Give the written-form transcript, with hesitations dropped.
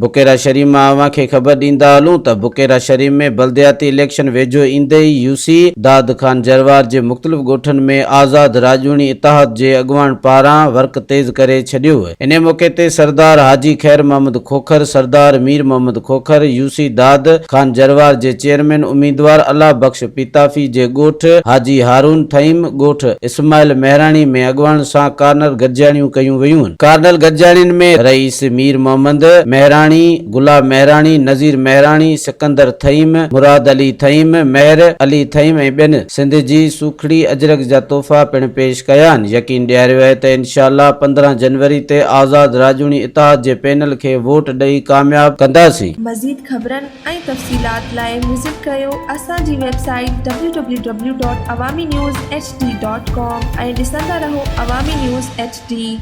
بڪيرا شريف مان اوهان کي خبر ڏيندا هلون ته بڪيرا شريف ۾ بلدياتي اليڪشن ويجهو ايندي ئي يوسي داد خان جروار جي مختلف ڳوٺن ۾ آزاد راڄوڻي اتحاد جي اڳواڻ پاران ورڪ تيز ڪري ڇڏيو. انهي موقعي تي سردار حاجي خير محمد کوکر، سردار مير محمد کوکر، يوسي داد خان جروار جي چيئرمين اميدوار الله بخش پيتافي جي ڳوٺ حاجي هارون ٿهيم، ڳوٺ اسماعيل مهراڻي ۾ اڳواڻن سان ڪارنر گڏجاڻيون ڪيون ويون. ڪارنر گڏجاڻين ۾ رئيس مير محمد مهراڻي، گلاب مهراڻي، نذير مهراڻي، سڪندر ٿهيم، مراد علي ٿهيم، مهر علي ٿهيم ۽ ٻين سنڌ جي سوکڙي اجرڪ جا تحفا پڻ پيش ڪيا آهن. يقين ڏياريو آهي ته انشاء الله 15 جنوري تي آزاد راڄوڻي اتحاد جي پينل کي ووٽ ڏئي ڪامياب ڪنداسين. مزيد خبرن ۽ تفصيلات لاء وزٽ ڪريو اسان جي website W W W dot Awami news H D dot com ۽ ڏسندا رهو عوامي نيوز ايڇ ڊي.